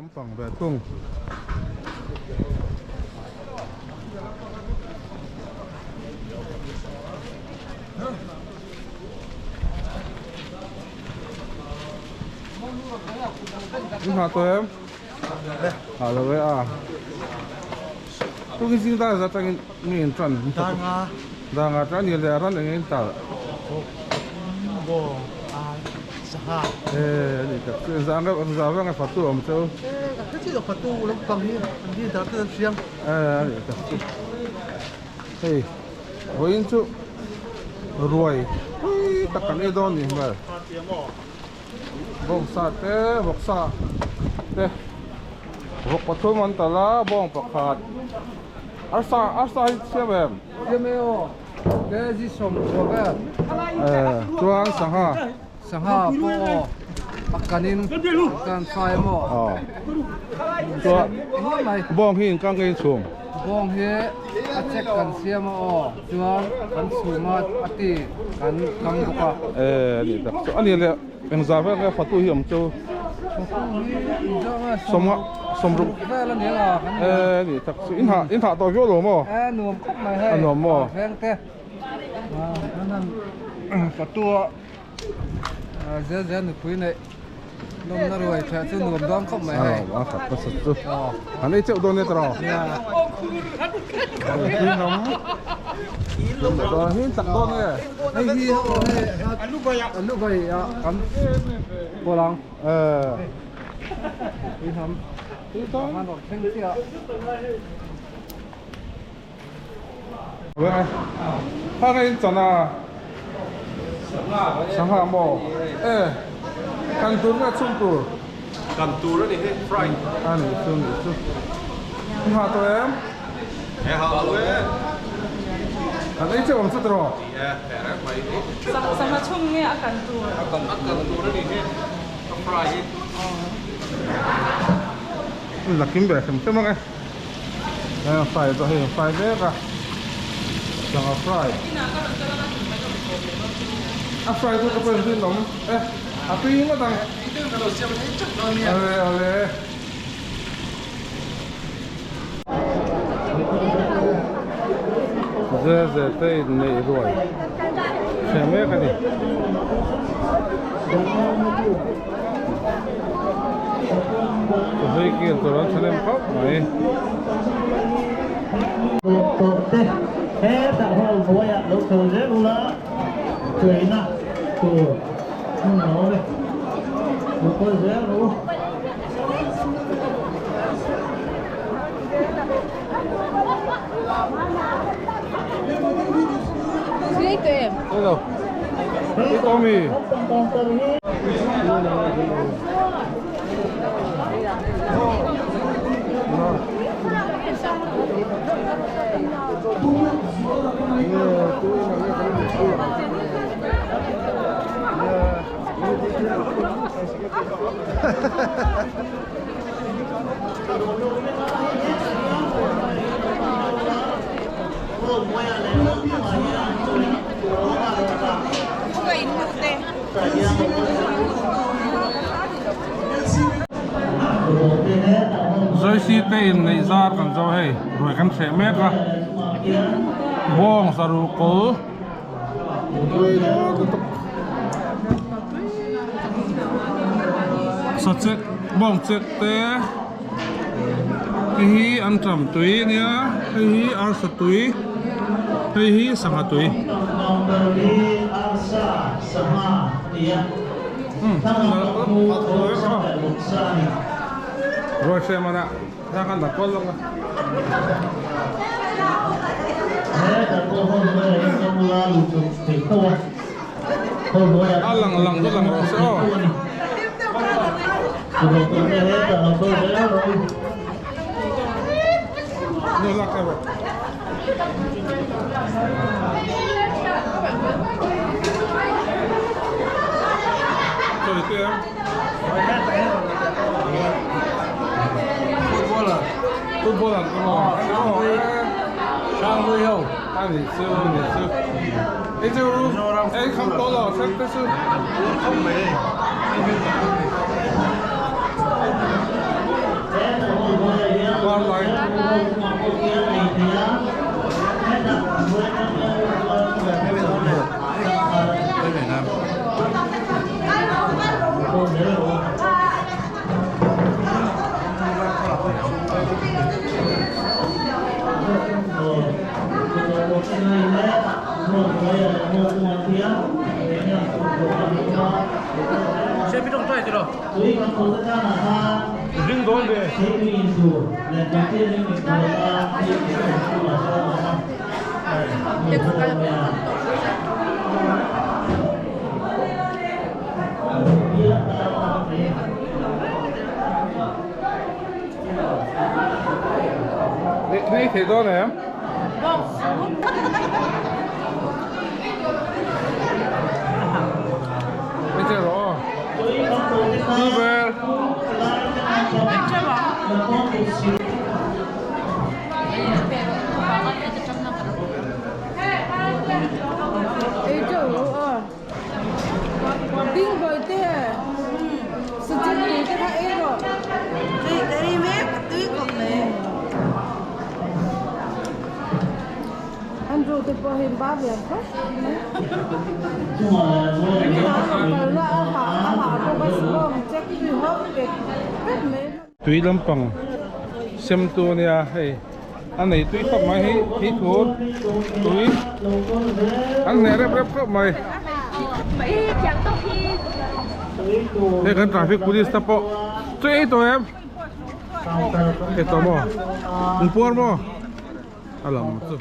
Lampang ve thung. In ha tawh em? Ha lo e a. Tukin zing dar zat atangin nge in tan? Danga. Danga tan ni le ran eng in tal. Bo a sangha. Eh ani tak chu zanga zanga nga fatu awm chu. Eh ka hre chi lo fatu lampang hi an hi dar te an hriam. Eh ani tak chu. Hei vawiin chu ruai pui tak kan ei dawn ni hmel. Bawngsa te vawksa te vawk pathum an tal a bawng pakhat arsa arsa hi siam em? Siam e aw kg 60 vel. Eh chuan sangha. Sangha pawh aw a kanin kan fai maw. Aw chuan bawng hi inkang ka inchhung. Bawng hi a check kan siam a aw chuan kan chhum a a ti kan kam bawk a. Eh a nih tak chu a nih leh engzah vel nge fatu hi awm chu. Fatu hi engzah nge sawmnga sawmruk vel a nia a kan nia. Eh a nih tak chu in hah in hah tawh viau lo maw? Eh nuam khawp mai hei a nuam maw? Veng te an han fatu a. Zel zel nupui neih nawmna ruai theh chu nuam dawn khawp mai hei. A khat ka sat chu. An ei cheuh dawn nia tawh. Tui hnam. Hi chak dawn nge. Hei hi hei alu bai alu bai a kan pawh ang. Tui hnam. Tui dawn. An rawn thleng chiah. Thang in chan a sangha maw e kan tur nge chhung tur kan tur a ni hi fry a ni chu ni chu i ha tawh em e ha lo e kan ei cheuh ang chu tiraw e teh reng mai sangha chhung nge a kan tur a kan tur a ni hi a fry hi la kim ve hrim hrim ang e. Hei a fry pawh hei a fry mek a sangha fry a fry chu ka pawhin rinawm e a tui ngawt ang ale ale ze ze te in neih ruai chhe mek a ni. Zui kil tur an thahnem khawp mai. Tawh te hetah hall hnuaiah lo chho zel ula tuina tur hmun a awm e. Lo kawl zel ru. Zui tawh em? Hello. Tommy. Joyce te in neih zar kan zo hei ruai kan thleh mek a bawng saruh kawl sachek bawng chek te hei hi an tam tui a nia hei hi arsa tui hei hi sangha tui ruai hrem a nia. A lang lang chu lang rawh se aw. Ni lak e rawh. Sorry, te. Footballer Footballer Sanghui ho A nih chu a nih chu Ei chu ei kham tawh lo thleng te chu Ding dawn ve. Nei thei dawn em? Nei thei rawh aw. Super. Ei teuh lo aw. Ding bawihte sachek tui te kha ei rawh. Tui ka ei mek ka tui khawp mai. Andrew te pawh hi ba ve ang khawp mai. Kalna a hah a hah bawk a bawng check tui hawk pek pek mai. Tui lampang sem tu ania hei a nei tui khawp mai hei hei thur tui an hneh rep rep khawp mai hei kan traffic police te pawh chu ei tawh em ei tawh maw in puar maw a lam chu.